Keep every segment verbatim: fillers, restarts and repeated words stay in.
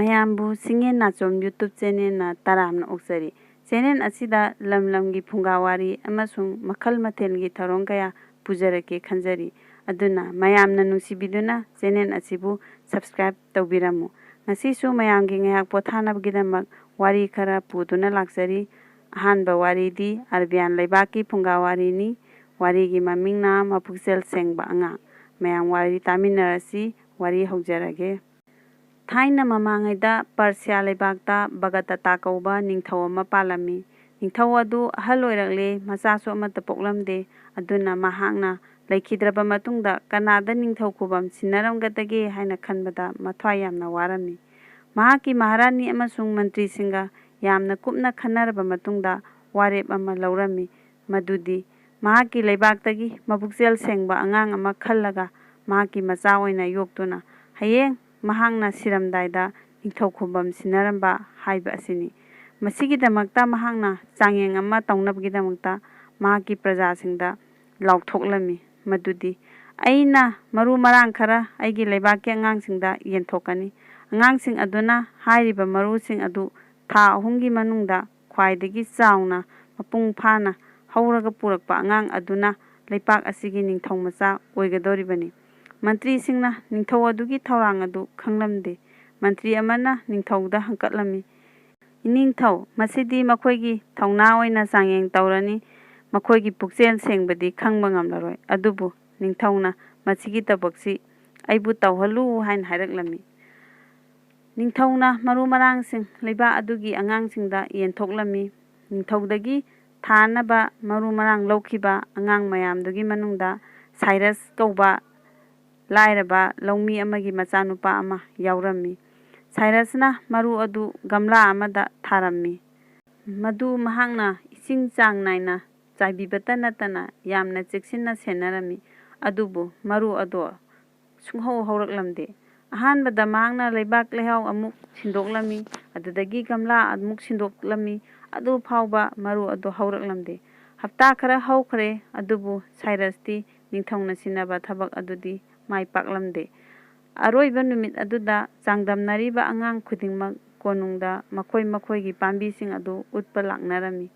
ꯃꯌꯥꯝꯕꯨ ꯆꯤꯡꯌꯦꯟ ꯅꯥꯆꯣꯝ YouTube ꯆꯦꯅꯦꯜꯅ ꯇꯔꯥꯝꯅ ꯑꯣꯛꯆꯔꯤ꯫ Channel ꯑꯁꯤꯗ ꯂꯝ ꯂꯝꯒꯤ ꯐꯨꯡꯒꯥ ꯋꯥꯔꯤ ꯑꯃꯁꯨꯡ ꯃꯈꯜ ꯃꯊꯦꯜꯒꯤ ꯊꯧꯔꯝ ꯀꯌꯥ ꯄꯨꯖꯔꯛꯀꯦ ꯈꯟꯖꯔꯤ꯫ ꯑꯗꯨꯅ ꯃꯌꯥꯝꯅ ꯅꯨꯡꯁꯤꯕꯤꯗꯨꯅ ꯆꯦꯅꯦꯜ ꯑꯁꯤꯕꯨ subscribe ꯇꯧꯕꯤꯔꯝꯃꯨ꯫ ꯉꯁꯤꯁꯨ ꯃꯌꯥꯝꯒꯤ ꯉꯥꯏꯍꯥꯛ ꯄꯣꯊꯥꯅꯕꯒꯤꯗꯃꯛ ꯋꯥꯔꯤ ꯈꯔ ꯄꯨꯗꯨꯅ ꯂꯥꯛꯆꯔꯤ꯫ ꯑꯍꯥꯟꯕ ꯋꯥꯔꯤꯗꯤ ꯑꯔꯕꯤꯌꯥꯟ ꯂꯩꯕꯥꯛꯀꯤ ꯐꯨꯡꯒꯥ ꯋꯥꯔꯤꯅꯤ꯫ ꯋꯥꯔꯤꯒꯤ ꯃꯃꯤꯡꯅ ꯃꯄꯨꯛꯆꯦꯜ ꯁꯦꯡꯕ ꯑꯉꯥꯡ꯫ ꯃꯌꯥꯝ ꯋꯥꯔꯤ ꯇꯥꯃꯤꯟꯅꯔꯁꯤ꯫ ꯋꯥꯔꯤ ꯍꯧꯖꯔꯒꯦ꯫ ꯊꯥꯏꯅ ꯃꯃꯥꯡꯉꯩꯗ ꯄꯔꯁꯤꯌꯥ ꯂꯩꯕꯥꯛꯇ ꯕꯒꯗꯇꯥ ꯀꯧꯕ ꯅꯤꯡꯊꯧ ꯑꯃ ꯄꯥꯜꯂꯝꯃꯤ꯫ ꯅꯤꯡꯊꯧ ꯑꯗꯨ ꯑꯍꯜ ꯑꯣꯏꯔꯛꯂꯦ, ꯃꯆꯥꯁꯨ ꯑꯃꯠꯇ ꯄꯣꯛꯂꯝꯗꯦ꯫ ꯑꯗꯨꯅ ꯃꯍꯥꯛꯅ ꯂꯩꯈꯤꯗ꯭ꯔꯕ ꯃꯇꯨꯡꯗ ꯀꯅꯥꯗ ꯅꯤꯡꯊꯧ ꯈꯨꯕꯝ ꯁꯤꯟꯅꯔꯝꯒꯗꯒꯦ ꯍꯥꯏꯅ ꯈꯟꯕꯗ ꯃꯊ꯭ꯋꯥꯏ ꯌꯥꯝꯅ ꯋꯥꯔꯝꯃꯤ꯫ ꯃꯍꯥꯛꯀꯤ ꯃꯍꯥꯔꯥꯅꯤ ꯑꯃꯁꯨꯡ ꯃꯟꯇ꯭ꯔꯤꯁꯤꯡꯒ ꯌꯥꯝꯅ ꯀꯨꯞꯅ ꯈꯟꯅꯔꯕ ꯃꯇꯨꯡꯗ ꯋꯥꯔꯦꯞ ꯑꯃ ꯂꯧꯔꯝꯃꯤ, ꯃꯗꯨꯗꯤ ꯃꯍꯥꯛꯀꯤ ꯂꯩꯕꯥꯛꯇꯒꯤ ꯃꯄꯨꯛꯆꯦꯜ ꯁꯦꯡꯕ ꯑꯉꯥꯡ ꯑꯃ ꯈꯜꯂꯒ ꯃꯍꯥꯛꯀꯤ ꯃꯆꯥ ꯑꯣꯏꯅ ꯌꯣꯛꯇꯨꯅ ꯍꯌꯦꯡ ꯃꯍꯥꯛꯅ ꯁꯤꯔꯝꯗꯥꯏꯗ ꯅꯤꯡꯊꯧ ꯈꯨꯕꯝ ꯁꯤꯟꯅꯔꯝꯕ ꯍꯥꯏꯕ ꯑꯁꯤꯅꯤ꯫ ꯃꯁꯤꯒꯤꯗꯃꯛꯇ ꯃꯍꯥꯛꯅ ꯆꯥꯡꯌꯦꯡ ꯑꯃ ꯇꯧꯅꯕꯒꯤꯗꯃꯛꯇ ꯃꯍꯥꯛꯀꯤ ꯄ꯭ꯔꯖꯥꯁꯤꯡꯗ ꯂꯥꯎꯊꯣꯛꯂꯝꯃꯤ, ꯃꯗꯨꯗꯤ "ꯑꯩꯅ ꯃꯔꯨ ꯃꯔꯥꯡ ꯈꯔ ꯑꯩꯒꯤ ꯂꯩꯕꯥꯛꯀꯤ ꯑꯉꯥꯡꯁꯤꯡꯗ ꯌꯦꯟꯊꯣꯛꯀꯅꯤ꯫ ꯑꯉꯥꯡꯁꯤꯡ ꯑꯗꯨꯅ ꯍꯥꯏꯔꯤꯕ ꯃꯔꯨꯁꯤꯡ ꯑꯗꯨ ꯊꯥ ꯑꯍꯨꯝꯒꯤ ꯃꯅꯨꯡꯗ ꯈ꯭ꯋꯥꯏꯗꯒꯤ ꯆꯥꯎꯅ ꯃꯄꯨꯡ ꯐꯥꯅ ꯍꯧꯔꯒ ꯄꯨꯔꯛꯄ ꯑꯉꯥꯡ ꯑꯗꯨꯅ ꯂꯩꯄꯥꯛ ꯑꯁꯤꯒꯤ ꯅꯤꯡꯊꯧ ꯃꯆꯥ ꯑꯣꯏꯒꯗꯧꯔꯤꯕꯅꯤ"꯫ ꯃꯟꯇ꯭ꯔꯤꯁꯤꯡꯅ ꯅꯤꯡꯊꯧ ꯑꯗꯨꯒꯤ ꯊꯧꯔꯥꯡ ꯑꯗꯨ ꯈꯪꯂꯝꯗꯦ꯫ ꯃꯟꯇ꯭ꯔꯤ ꯑꯃꯅ ꯅꯤꯡꯊꯧꯗ ꯍꯪꯀꯠꯂꯝꯃꯤ, "ꯏꯅꯤꯡꯊꯧ, ꯃꯁꯤꯗꯤ ꯃꯈꯣꯏꯒꯤ ꯊꯧꯅꯥ ꯑꯣꯏꯅ ꯆꯥꯡꯌꯦꯡ ꯇꯧꯔꯅꯤ꯫ ꯃꯈꯣꯏꯒꯤ ꯄꯨꯛꯆꯦꯜ ꯁꯦꯡꯕꯗꯤ ꯈꯪꯕ ꯉꯝꯂꯔꯣꯏ꯫ ꯑꯗꯨꯕꯨ ꯅꯤꯡꯊꯧꯅ ꯃꯁꯤꯒꯤ ꯊꯕꯛꯁꯤ ꯑꯩꯕꯨ ꯇꯧꯍꯜꯂꯨ" ꯍꯥꯏꯅ ꯍꯥꯏꯔꯛꯂꯝꯃꯤ꯫ ꯅꯤꯡꯊꯧꯅ ꯃꯔꯨ ꯃꯔꯥꯡꯁꯤꯡ ꯂꯩꯕꯥꯛ ꯑꯗꯨꯒꯤ ꯑꯉꯥꯡꯁꯤꯡꯗ ꯌꯦꯟꯊꯣꯛꯂꯝꯃꯤ꯫ ꯅꯤꯡꯊꯧꯗꯒꯤ ꯊꯥꯅꯕ ꯃꯔꯨ ꯃꯔꯥꯡ ꯂꯧꯈꯤꯕ ꯑꯉꯥꯡ ꯃꯌꯥꯝꯗꯨꯒꯤ ꯃꯅꯨꯡꯗ ꯁꯥꯏꯔꯁ ꯀꯧꯕ ꯂꯥꯏꯔꯕ ꯂꯧꯃꯤ ꯑꯃꯒꯤ ꯃꯆꯥꯅꯨꯄꯥ ꯑꯃ ꯌꯥꯎꯔꯝꯃꯤ꯫ ꯁꯥꯏꯔꯁꯅ ꯃꯔꯨ ꯑꯗꯨ ꯒꯝꯂꯥ ꯑꯃꯗ ꯊꯥꯔꯝꯃꯤ꯫ ꯃꯗꯨ ꯃꯍꯥꯛꯅ ꯏꯁꯤꯡ ꯆꯥꯡ ꯅꯥꯏꯅ ꯆꯥꯏꯕꯤꯕꯇ ꯅꯠꯇꯅ ꯌꯥꯝꯅ ꯆꯦꯛꯁꯤꯟꯅ ꯁꯦꯟꯅꯔꯝꯃꯤ꯫ ꯑꯗꯨꯕꯨ ꯃꯔꯨ ꯑꯗꯣ ꯁꯨꯡꯍꯧ ꯍꯧꯔꯛꯂꯝꯗꯦ꯫ ꯑꯍꯥꯟꯕꯗ ꯃꯍꯥꯛꯅ ꯂꯩꯕꯥꯛ ꯂꯩꯍꯥꯎ ꯑꯃꯨꯛ ꯁꯤꯟꯗꯣꯛꯂꯝꯃꯤ, ꯑꯗꯨꯗꯒꯤ ꯒꯝꯂꯥ ꯑꯃꯨꯛ ꯁꯤꯟꯗꯣꯛꯂꯝꯃꯤ, ꯑꯗꯨ ꯐꯥꯎꯕ ꯃꯔꯨ ꯑꯗꯨ ꯍꯧꯔꯛꯂꯝꯗꯦ꯫ ꯍꯞꯇꯥ ꯈꯔ ꯍꯧꯈ꯭ꯔꯦ, ꯑꯗꯨꯕꯨ ꯁꯥꯏꯔꯁꯇꯤ ꯅꯤꯡꯊꯧꯅ ꯁꯤꯟꯅꯕ ꯊꯕꯛ ꯑꯗꯨꯗꯤ ꯃꯥꯏ ꯄꯥꯛꯂꯝꯗꯦ꯫ ꯑꯔꯣꯏꯕ ꯅꯨꯃꯤꯠ ꯑꯗꯨꯗ ꯆꯥꯡꯗꯝꯅꯔꯤꯕ ꯑꯉꯥꯡ ꯈꯨꯗꯤꯡꯃꯛ ꯀꯣꯅꯨꯡꯗ ꯃꯈꯣꯏ ꯃꯈꯣꯏꯒꯤ ꯄꯥꯝꯕꯤꯁꯤꯡ ꯑꯗꯨ ꯎꯠꯄ ꯂꯥꯛꯅꯔꯝꯃꯤ꯫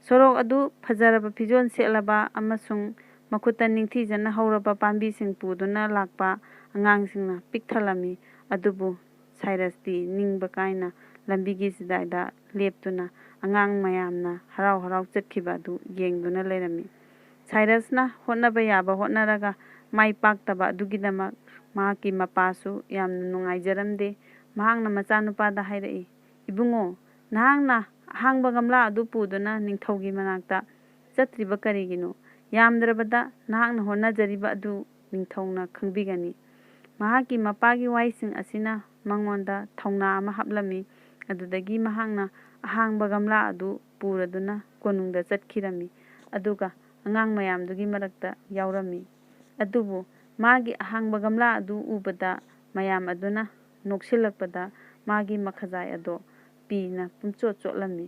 ꯁꯣꯔꯣꯛ ꯑꯗꯨ ꯐꯖꯔꯕ ꯐꯤꯖꯣꯜ ꯁꯦꯠꯂꯕ ꯑꯃꯁꯨꯡ ꯃꯈꯨꯠꯇ ꯅꯤꯡꯊꯤꯖꯅ ꯍꯧꯔꯕ ꯄꯥꯝꯕꯤꯁꯤꯡ ꯄꯨꯗꯨꯅ ꯂꯥꯛꯄ ꯑꯉꯥꯡꯁꯤꯡꯅ ꯄꯤꯛ ꯊꯜꯂꯝꯃꯤ꯫ ꯑꯗꯨꯕꯨ ꯁꯥꯏꯔꯁꯇꯤ ꯅꯤꯡꯕ ꯀꯥꯏꯅ ꯂꯝꯕꯤꯒꯤ ꯆꯤꯗꯥꯏꯗ ꯂꯦꯞꯇꯨꯅ ꯑꯉꯥꯡ ꯃꯌꯥꯝꯅ ꯍꯔꯥꯎ ꯍꯔꯥꯎ ꯆꯠꯈꯤꯕ ꯑꯗꯨ ꯌꯦꯡꯗꯨꯅ ꯂꯩꯔꯝꯃꯤ꯫ ꯁꯥꯏꯔꯁꯅ ꯍꯣꯠꯅꯕ ꯌꯥꯕ ꯍꯣꯠꯅꯔꯒ ꯃꯥꯏ ꯄꯥꯛꯇꯕ ꯑꯗꯨꯒꯤꯗꯃꯛ ꯃꯍꯥꯛꯀꯤ ꯃꯄꯥꯁꯨ ꯌꯥꯝꯅ ꯅꯨꯡꯉꯥꯏꯖꯔꯝꯗꯦ꯫ ꯃꯍꯥꯛꯅ ꯃꯆꯥꯅꯨꯄꯥꯗ ꯍꯥꯏꯔꯛꯏ, "ꯏꯕꯨꯡꯉꯣ, ꯅꯍꯥꯛꯅ ꯑꯍꯥꯡꯕ ꯒꯝꯂꯥ ꯑꯗꯨ ꯄꯨꯗꯨꯅ ꯅꯤꯡꯊꯧꯒꯤ ꯃꯅꯥꯛꯇ ꯆꯠꯇ꯭ꯔꯤꯕ ꯀꯔꯤꯒꯤꯅꯣ? ꯌꯥꯝꯗ꯭ꯔꯕꯗ ꯅꯍꯥꯛꯅ ꯍꯣꯠꯅꯖꯔꯤꯕ ꯑꯗꯨ ꯅꯤꯡꯊꯧꯅ ꯈꯪꯕꯤꯒꯅꯤ꯫" ꯃꯍꯥꯛꯀꯤ ꯃꯄꯥꯒꯤ ꯋꯥꯍꯩꯁꯤꯡ ꯑꯁꯤꯅ ꯃꯉꯣꯟꯗ ꯊꯧꯅꯥ ꯑꯃ ꯍꯥꯞꯂꯝꯃꯤ꯫ ꯑꯗꯨꯗꯒꯤ ꯃꯍꯥꯛꯅ ꯑꯍꯥꯡꯕ ꯒꯝꯂꯥ ꯑꯗꯨ ꯄꯨꯔꯗꯨꯅ ꯀꯣꯅꯨꯡꯗ ꯆꯠꯈꯤꯔꯝꯃꯤ, ꯑꯗꯨꯒ ꯑꯉꯥꯡ ꯃꯌꯥꯝꯗꯨꯒꯤ ꯃꯔꯛꯇ ꯌꯥꯎꯔꯝꯃꯤ꯫ ꯑꯗꯨꯕꯨ ꯃꯥꯒꯤ ꯑꯍꯥꯡꯕ ꯒꯝꯂꯥ ꯑꯗꯨ ꯎꯕꯗ ꯃꯌꯥꯝ ꯑꯗꯨꯅ ꯅꯣꯛꯁꯤꯜꯂꯛꯄꯗ ꯃꯥꯒꯤ ꯃꯈꯖꯥꯏ ꯑꯗꯣ ꯄꯤꯅ ꯄꯨꯝꯆꯣꯠ ꯆꯣꯠꯂꯝꯃꯤ꯫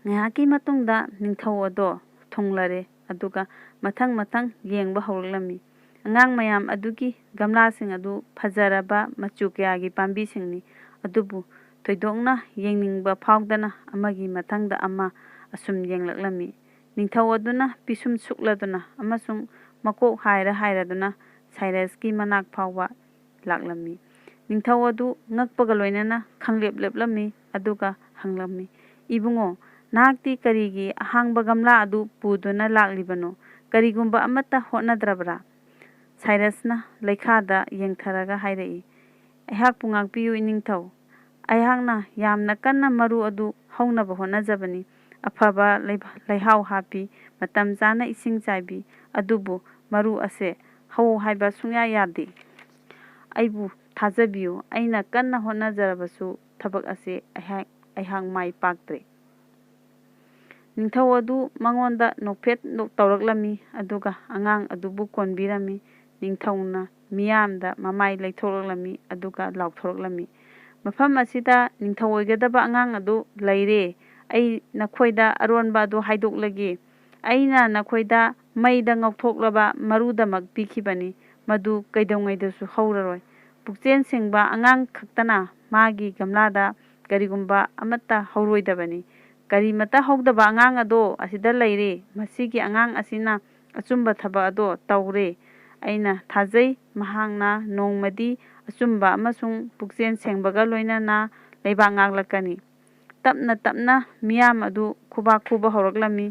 ꯉꯥꯏꯍꯥꯛꯀꯤ ꯃꯇꯨꯡꯗ ꯅꯤꯡꯊꯧ ꯑꯗꯣ ꯊꯨꯡꯂꯔꯦ, ꯑꯗꯨꯒ ꯃꯊꯪ ꯃꯊꯪ ꯌꯦꯡꯕ ꯍꯧꯔꯛꯂꯝꯃꯤ꯫ ꯑꯉꯥꯡ ꯃꯌꯥꯝ ꯑꯗꯨꯒꯤ ꯒꯝꯂꯥꯁꯤꯡ ꯑꯗꯨ ꯐꯖꯔꯕ ꯃꯆꯨ ꯀꯌꯥꯒꯤ ꯄꯥꯝꯕꯤꯁꯤꯡꯅꯤ, ꯑꯗꯨꯕꯨ ꯊꯣꯏꯗꯣꯛꯅ ꯌꯦꯡꯅꯤꯡꯕ ꯐꯥꯎꯗꯅ ꯑꯃꯒꯤ ꯃꯊꯪꯗ ꯑꯃ ꯑꯁꯨꯝ ꯌꯦꯡꯂꯛꯂꯝꯃꯤ꯫ ꯅꯤꯡꯊꯧ ꯑꯗꯨꯅ ꯄꯤꯁꯨꯝ ꯁꯨꯛꯂꯗꯨꯅ ꯑꯃꯁꯨꯡ ꯃꯀꯣꯛ ꯍꯥꯏꯔ ꯍꯥꯏꯔꯗꯨꯅ ꯁꯥꯏꯔꯁꯀꯤ ꯃꯅꯥꯛ ꯐꯥꯎꯕ ꯂꯥꯛꯂꯝꯃꯤ꯫ ꯅꯤꯡꯊꯧ ꯑꯗꯨ ꯉꯛꯄꯒ ꯂꯣꯏꯅꯅ ꯈꯪꯂꯦꯞ ꯂꯦꯞꯂꯝꯃꯤ, ꯑꯗꯨꯒ ꯍꯪꯂꯝꯃꯤ, "ꯏꯕꯨꯡꯉꯣ, ꯅꯍꯥꯛꯇꯤ ꯀꯔꯤꯒꯤ ꯑꯍꯥꯡꯕ ꯒꯝꯂꯥ ꯑꯗꯨ ꯄꯨꯗꯨꯅ ꯂꯥꯛꯂꯤꯕꯅꯣ? ꯀꯔꯤꯒꯨꯝꯕ ꯑꯃꯠꯇ ꯍꯣꯠꯅꯗ꯭ꯔꯕ꯭ꯔꯥ?" ꯁꯥꯏꯔꯁꯅ ꯂꯩꯈꯥꯗ ꯌꯦꯡꯊꯔꯒ ꯍꯥꯏꯔꯛꯏ, "ꯑꯩꯍꯥꯛꯄꯨ ꯉꯥꯛꯄꯤꯌꯨ, ꯏꯅꯤꯡꯊꯧ꯫ ꯑꯩꯍꯥꯛꯅ ꯌꯥꯝꯅ ꯀꯟꯅ ꯃꯔꯨ ꯑꯗꯨ ꯍꯧꯅꯕ ꯍꯣꯠꯅꯖꯕꯅꯤ꯫ ꯑꯐꯕ ꯂꯩꯕ-, ꯂꯩꯍꯥꯎ ꯍꯥꯞꯄꯤ, ꯃꯇꯝ ꯆꯥꯅ ꯏꯁꯤꯡ ꯆꯥꯏꯕꯤ, ꯑꯗꯨꯕꯨ ꯃꯔꯨ ꯑꯁꯦ ꯍꯧ ꯍꯥꯏꯕ ꯁꯨꯡꯌꯥ ꯌꯥꯗꯦ꯫ ꯑꯩꯕꯨ ꯊꯥꯖꯕꯤꯌꯨ, ꯑꯩꯅ ꯀꯟꯅ ꯍꯣꯠꯅꯖꯔꯕꯁꯨ ꯊꯕꯛ ꯑꯁꯦ ꯑꯩꯍꯥꯛ, ꯑꯩꯍꯥꯛ ꯃꯥꯏ ꯄꯥꯛꯇ꯭ꯔꯦ꯫" ꯅꯤꯡꯊꯧ ꯑꯗꯨ ꯃꯉꯣꯟꯗ ꯅꯣꯛꯐꯦꯠ ꯅꯣꯛ ꯇꯧꯔꯛꯂꯝꯃꯤ, ꯑꯗꯨꯒ ꯑꯉꯥꯡ ꯑꯗꯨꯕꯨ ꯀꯣꯟꯕꯤꯔꯝꯃꯤ꯫ ꯅꯤꯡꯊꯧꯅ ꯃꯤꯌꯥꯝꯗ ꯃꯃꯥꯏ ꯂꯩꯊꯣꯛꯂꯛꯂꯝꯃꯤ, ꯑꯗꯨꯒ ꯂꯥꯎꯊꯣꯔꯛꯂꯝꯃꯤ, "ꯃꯐꯝ ꯑꯁꯤꯗ ꯅꯤꯡꯊꯧ ꯑꯣꯏꯒꯗꯕ ꯑꯉꯥꯡ ꯑꯗꯨ ꯂꯩꯔꯦ꯫ ꯑꯩ ꯅꯈꯣꯏꯗ ꯑꯔꯣꯟꯕ ꯑꯗꯨ ꯍꯥꯏꯗꯣꯛꯂꯒꯦ꯫ ꯑꯩꯅ ꯅꯈꯣꯏꯗ ꯃꯩꯗ ꯉꯧꯊꯣꯛꯂꯕ ꯃꯔꯨꯗꯃꯛ ꯄꯤꯈꯤꯕꯅꯤ꯫ ꯃꯗꯨ ꯀꯩꯗꯧꯉꯩꯗꯁꯨ ꯍꯧꯔꯔꯣꯏ꯫ ꯄꯨꯛꯆꯦꯜ ꯁꯦꯡꯕ ꯑꯉꯥꯡ ꯈꯛꯇꯅ ꯃꯥꯒꯤ ꯒꯝꯂꯥꯗ ꯀꯔꯤꯒꯨꯝꯕ ꯑꯃꯠꯇ ꯍꯧꯔꯣꯏꯗꯕꯅꯤ꯫ ꯀꯔꯤꯃꯠꯇ ꯍꯧꯗꯕ ꯑꯉꯥꯡ ꯑꯗꯣ ꯑꯁꯤꯗ ꯂꯩꯔꯦ꯫ ꯃꯁꯤꯒꯤ ꯑꯉꯥꯡ ꯑꯁꯤꯅ ꯑꯆꯨꯝꯕ ꯊꯕꯛ ꯑꯗꯣ ꯇꯧꯔꯦ꯫ ꯑꯩꯅ ꯊꯥꯖꯩ, ꯃꯍꯥꯛꯅ ꯅꯣꯡꯃꯗꯤ ꯑꯆꯨꯝꯕ ꯑꯃꯁꯨꯡ ꯄꯨꯛꯆꯦꯜ ꯁꯦꯡꯕꯒ ꯂꯣꯏꯅꯅ ꯂꯩꯕꯥꯛ ꯉꯥꯛꯂꯛꯀꯅꯤ꯫ ꯇꯞꯅ ꯇꯞꯅ ꯃꯤꯌꯥꯝ ꯑꯗꯨ ꯈꯨꯕꯥꯛ ꯈꯨꯕ ꯍꯧꯔꯛꯂꯝꯃꯤ꯫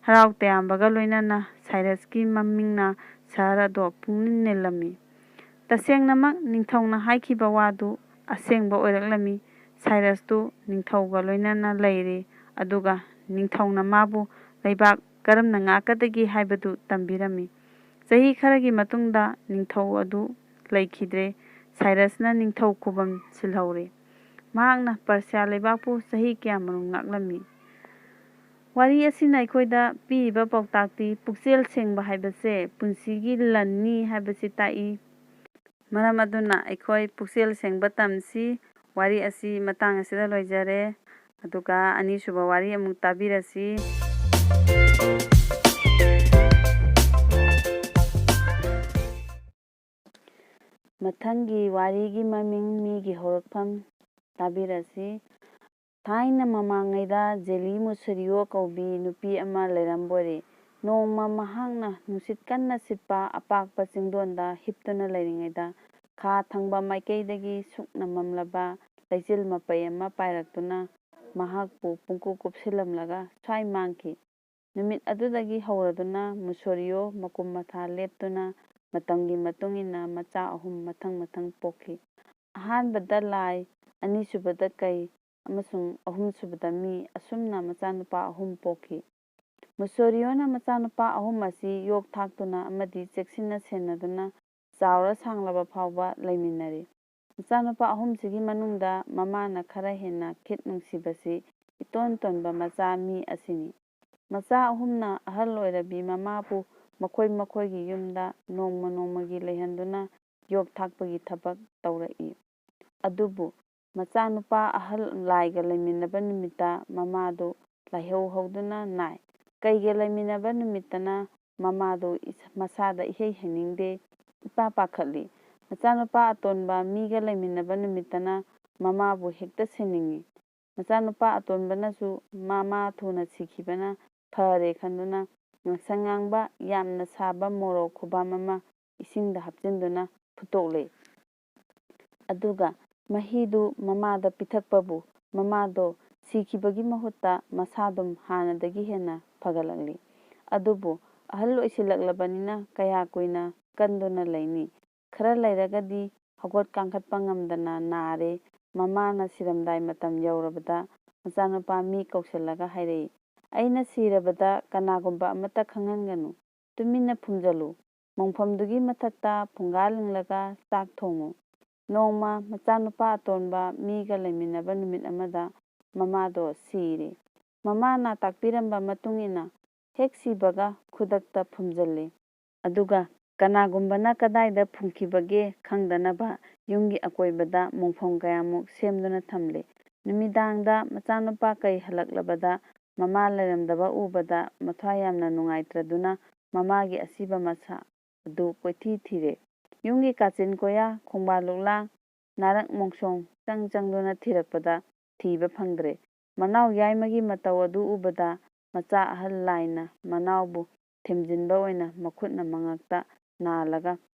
ꯍꯔꯥꯎ ꯇꯌꯥꯝꯕꯒ ꯂꯣꯏꯅꯅ ꯁꯥꯏꯔꯁꯀꯤ ꯃꯃꯤꯡꯅ ꯁꯍꯔ ꯑꯗꯣ ꯄꯨꯡꯅꯤꯜ ꯅꯤꯜꯂꯝꯃꯤ꯫ ꯇꯁꯦꯡꯅꯃꯛ ꯅꯤꯡꯊꯧꯅ ꯍꯥꯏꯈꯤꯕ ꯋꯥꯗꯨ ꯑꯁꯦꯡꯕ ꯑꯣꯏꯔꯛꯂꯝꯃꯤ꯫ ꯁꯥꯏꯔꯁꯇꯨ ꯅꯤꯡꯊꯧꯒ ꯂꯣꯏꯅꯅ ꯂꯩꯔꯦ, ꯑꯗꯨꯒ ꯅꯤꯡꯊꯧꯅ ꯃꯥꯕꯨ ꯂꯩꯕꯥꯛ ꯀꯔꯝꯅ ꯉꯥꯛꯀꯗꯒꯦ ꯍꯥꯏꯕꯗꯨ ꯇꯝꯕꯤꯔꯝꯃꯤ꯫ ꯆꯍꯤ ꯈꯔꯒꯤ ꯃꯇꯨꯡꯗ ꯅꯤꯡꯊꯧ ꯑꯗꯨ ꯂꯩꯈꯤꯗ꯭ꯔꯦ꯫ ꯁꯥꯏꯔꯁꯅ ꯅꯤꯡꯊꯧ ꯈꯨꯕꯝ ꯁꯤꯜꯍꯧꯔꯦ꯫ ꯃꯍꯥꯛꯅ ꯄꯔꯁꯤꯌꯥ ꯂꯩꯕꯥꯛꯄꯨ ꯆꯍꯤ ꯀꯌꯥꯃꯔꯨꯝ ꯉꯥꯛꯂꯝꯃꯤ꯫ ꯋꯥꯔꯤ ꯑꯁꯤꯅ ꯑꯩꯈꯣꯏꯗ ꯄꯤꯔꯤꯕ ꯄꯥꯎꯇꯥꯛꯇꯤ ꯄꯨꯛꯆꯦꯜ ꯁꯦꯡꯕ ꯍꯥꯏꯕꯁꯦ ꯄꯨꯟꯁꯤꯒꯤ ꯂꯟꯅꯤ ꯍꯥꯏꯕꯁꯤ ꯇꯥꯛꯏ꯫ ꯃꯔꯝ ꯑꯗꯨꯅ ꯑꯩꯈꯣꯏ ꯄꯨꯛꯆꯦꯜ ꯁꯦꯡꯕ ꯇꯝꯁꯤ꯫ ꯋꯥꯔꯤ ꯑꯁꯤ ꯃꯇꯥꯡ ꯑꯁꯤꯗ ꯂꯣꯏꯖꯔꯦ꯫ ꯑꯗꯨꯒ ꯑꯅꯤꯁꯨꯕ ꯋꯥꯔꯤ ꯑꯃꯨꯛ ꯇꯥꯕꯤꯔꯁꯤ꯫ ꯃꯊꯪꯒꯤ ꯋꯥꯔꯤꯒꯤ ꯃꯃꯤꯡ ꯃꯤꯒꯤ ꯍꯧꯔꯛꯐꯝ ꯇꯥꯕꯤꯔꯁꯤ꯫ ꯊꯥꯏꯅ ꯃꯃꯥꯡꯉꯩꯗ ꯖꯦꯂꯤ ꯃꯨꯁꯨꯔꯤꯌꯣ ꯀꯧꯕꯤ ꯅꯨꯄꯤ ꯑꯃ ꯂꯩꯔꯝꯕꯣꯔꯦ꯫ ꯅꯣꯡꯃ ꯃꯍꯥꯛꯅ ꯅꯨꯡꯁꯤꯠ ꯀꯟꯅ ꯁꯤꯠꯄ ꯑꯄꯥꯛꯄ ꯆꯤꯡꯗꯣꯟꯗ ꯍꯤꯞꯇꯨꯅ ꯂꯩꯔꯤꯉꯩꯗ ꯈꯥ ꯊꯪꯕ ꯃꯥꯏꯀꯩꯗꯒꯤ ꯁꯨꯛꯅ ꯃꯝꯂꯕ ꯂꯩꯆꯤꯜ ꯃꯄꯩ ꯑꯃ ꯄꯥꯏꯔꯛꯇꯨꯅ ꯃꯍꯥꯛꯄꯨ ꯄꯨꯡꯀꯨꯞ ꯀꯨꯞꯁꯤꯜꯂꯝꯂꯒ ꯁ꯭ꯋꯥꯏ ꯃꯥꯡꯈꯤ꯫ ꯅꯨꯃꯤꯠ ꯑꯗꯨꯗꯒꯤ ꯍꯧꯔꯗꯨꯅ ꯃꯨꯁꯣꯔꯤꯌꯣ ꯃꯀꯨꯝ ꯃꯊꯥ ꯂꯦꯞꯇꯨꯅ ꯃꯇꯝꯒꯤ ꯃꯇꯨꯡ ꯏꯟꯅ ꯃꯆꯥ ꯑꯍꯨꯝ ꯃꯊꯪ ꯃꯊꯪ ꯄꯣꯛꯈꯤ꯫ ꯑꯍꯥꯟꯕꯗ ꯂꯥꯏ, ꯑꯅꯤꯁꯨꯕꯗ ꯀꯩ ꯑꯃꯁꯨꯡ ꯑꯍꯨꯝꯁꯨꯕꯗ ꯃꯤ, ꯑꯁꯨꯝꯅ ꯃꯆꯥꯅꯨꯄꯥ ꯑꯍꯨꯝ ꯄꯣꯛꯈꯤ꯫ ꯃꯨꯁꯣꯔꯤꯌꯣꯅ ꯃꯆꯥꯅꯨꯄꯥ ꯑꯍꯨꯝ ꯑꯁꯤ ꯌꯣꯛ ꯊꯥꯛꯇꯨꯅ ꯑꯃꯗꯤ ꯆꯦꯛꯁꯤꯟꯅ ꯁꯦꯟꯅꯗꯨꯅ ꯆꯥꯎꯔ ꯁꯥꯡꯂꯕ ꯐꯥꯎꯕ ꯂꯩꯃꯤꯟꯅꯔꯤ꯫ ꯃꯆꯥꯅꯨꯄꯥ ꯑꯍꯨꯝꯁꯤꯒꯤ ꯃꯅꯨꯡꯗ ꯃꯃꯥꯅ ꯈꯔ ꯍꯦꯟꯅ ꯈꯤꯠ ꯅꯨꯡꯁꯤꯕꯁꯤ ꯏꯇꯣꯟ ꯇꯣꯟꯕ ꯃꯆꯥ ꯃꯤ ꯑꯁꯤꯅꯤ꯫ ꯃꯆꯥ ꯑꯍꯨꯝꯅ ꯑꯍꯜ ꯑꯣꯏꯔꯕꯤ ꯃꯃꯥꯕꯨ ꯃꯈꯣꯏ ꯃꯈꯣꯏꯒꯤ ꯌꯨꯝꯗ ꯅꯣꯡꯃ ꯅꯣꯡꯃꯒꯤ ꯂꯩꯍꯟꯗꯨꯅ ꯌꯣꯛ ꯊꯥꯛꯄꯒꯤ ꯊꯕꯛ ꯇꯧꯔꯛꯏ꯫ ꯑꯗꯨꯕꯨ ꯃꯆꯥꯅꯨꯄꯥ ꯑꯍꯜ ꯂꯥꯏꯒ ꯂꯩꯃꯤꯟꯅꯕ ꯅꯨꯃꯤꯠꯇ ꯃꯃꯥꯗꯨ ꯂꯥꯏꯍꯧ ꯍꯧꯗꯨꯅ ꯅꯥꯏ꯫ ꯀꯩꯒ ꯂꯩꯃꯤꯟꯅꯕ ꯅꯨꯃꯤꯠꯇꯅ ꯃꯃꯥꯗꯨ ꯏꯁ-, ꯃꯁꯥꯗ ꯏꯍꯩ ꯍꯩꯅꯤꯡꯗꯦ꯫ ꯏꯄꯥ ꯄꯥꯈꯠꯂꯤ꯫ ꯃꯆꯥꯅꯨꯄꯥ ꯑꯇꯣꯟꯕ ꯃꯤꯒ ꯂꯩꯃꯤꯟꯅꯕ ꯅꯨꯃꯤꯠꯇꯅ ꯃꯃꯥꯕꯨ ꯍꯦꯛꯇ ꯁꯤꯟꯅꯤꯡꯏ꯫ ꯃꯆꯥꯅꯨꯄꯥ ꯑꯇꯣꯟꯕꯅꯁꯨ ꯃꯃꯥ ꯊꯨꯅ ꯁꯤꯈꯤꯕꯅ ꯐꯔꯦ ꯈꯟꯗꯨꯅ ꯉꯥꯡꯁꯪ ꯉꯥꯡꯕ ꯌꯥꯝꯅ ꯁꯥꯕ ꯃꯣꯔꯣꯛ ꯈꯨꯕꯥꯝ ꯑꯃ ꯏꯁꯤꯡꯗ ꯍꯥꯞꯆꯤꯟꯗꯨꯅ ꯐꯨꯠꯇꯣꯛꯂꯦ꯫ ꯑꯗꯨꯒ ꯃꯍꯤꯗꯨ ꯃꯃꯥꯗ ꯄꯤꯊꯛꯄꯕꯨ ꯃꯃꯥꯗꯣ ꯁꯤꯈꯤꯕꯒꯤ ꯃꯍꯨꯠꯇ ꯃꯁꯥꯗꯨꯝ ꯍꯥꯟꯅꯗꯒꯤ ꯍꯦꯟꯅ ꯐꯒꯠꯂꯛꯂꯤ꯫ ꯑꯗꯨꯕꯨ ꯑꯍꯜ ꯑꯣꯏꯁꯤꯜꯂꯛꯂꯕꯅꯤꯅ ꯀꯌꯥ ꯀꯨꯏꯅ ꯀꯟꯗꯨꯅ ꯂꯩꯅꯤ? ꯈꯔ ꯂꯩꯔꯒꯗꯤ ꯍꯧꯒꯠ ꯀꯥꯡꯈꯠꯄ ꯉꯝꯗꯅ ꯅꯥꯔꯦ꯫ ꯃꯃꯥꯅ ꯁꯤꯔꯝꯗꯥꯏ ꯃꯇꯝ ꯌꯧꯔꯕꯗ ꯃꯆꯥꯅꯨꯄꯥ ꯃꯤ ꯀꯧꯁꯤꯜꯂꯒ ꯍꯥꯏꯔꯛꯏ, "ꯑꯩꯅ ꯁꯤꯔꯕꯗ ꯀꯅꯥꯒꯨꯝꯕ ꯑꯃꯠꯇ ꯈꯪꯍꯟꯒꯅꯨ꯫ ꯇꯨꯃꯤꯟꯅ ꯐꯨꯝꯖꯤꯜꯂꯨ꯫ ꯃꯣꯡꯐꯝꯗꯨꯒꯤ ꯃꯊꯛꯇ ꯐꯨꯡꯒꯥ ꯂꯤꯡꯂꯒ ꯆꯥꯛ ꯊꯣꯡꯉꯨ"꯫ ꯅꯣꯡꯃ ꯃꯆꯥꯅꯨꯄꯥ ꯑꯇꯣꯟꯕ ꯃꯤꯒ ꯂꯩꯃꯤꯟꯅꯕ ꯅꯨꯃꯤꯠ ꯑꯃꯗ ꯃꯃꯥꯗꯣ ꯁꯤꯔꯦ꯫ ꯃꯃꯥꯅ ꯇꯥꯛꯄꯤꯔꯝꯕ ꯃꯇꯨꯡ ꯏꯟꯅ ꯍꯦꯛ ꯁꯤꯕꯒ ꯈꯨꯗꯛꯇ ꯐꯨꯝꯖꯤꯜꯂꯤ꯫ ꯑꯗꯨꯒ ꯀꯅꯥꯒꯨꯝꯕꯅ ꯀꯗꯥꯏꯗ ꯐꯨꯝꯈꯤꯕꯒꯦ ꯈꯪꯗꯅꯕ ꯌꯨꯝꯒꯤ ꯑꯀꯣꯏꯕꯗ ꯃꯣꯡꯐꯝ ꯀꯌꯥꯃꯨꯛ ꯁꯦꯝꯗꯨꯅ ꯊꯝꯂꯤ꯫ ꯅꯨꯃꯤꯗꯥꯡꯗ ꯃꯆꯥꯅꯨꯄꯥ ꯀꯩ ꯍꯜꯂꯛꯂꯕꯗ ꯃꯃꯥ ꯂꯩꯔꯝꯗꯕ ꯎꯕꯗ ꯃꯊ꯭ꯋꯥꯏ ꯌꯥꯝꯅ ꯅꯨꯡꯉꯥꯏꯇ꯭ꯔꯗꯨꯅ ꯃꯃꯥꯒꯤ ꯑꯁꯤꯕ ꯃꯁꯥ ꯑꯗꯨ ꯀꯣꯏꯊꯤ ꯊꯤꯔꯦ꯫ ꯌꯨꯝꯒꯤ ꯀꯥꯆꯤꯟ ꯀꯣꯌꯥ, ꯈꯣꯡꯕꯥꯟ ꯂꯨꯛꯂꯥꯡ, ꯅꯥꯔꯛ ꯃꯣꯡꯁꯣꯡ ꯆꯪ ꯆꯪꯗꯨꯅ ꯊꯤꯔꯛꯄꯗ ꯊꯤꯕ ꯐꯪꯗ꯭ꯔꯦ꯫ ꯃꯅꯥꯎ ꯌꯥꯏꯃꯒꯤ ꯃꯇꯧ ꯑꯗꯨ ꯎꯕꯗ ꯃꯆꯥ ꯑꯍꯜ ꯂꯥꯏꯅ ꯃꯅꯥꯎꯕꯨ ꯊꯦꯝꯖꯤꯟꯕ ꯑꯣꯏꯅ ꯃꯈꯨꯠꯅ ꯃꯉꯛꯇ ꯅꯥꯜꯂꯒ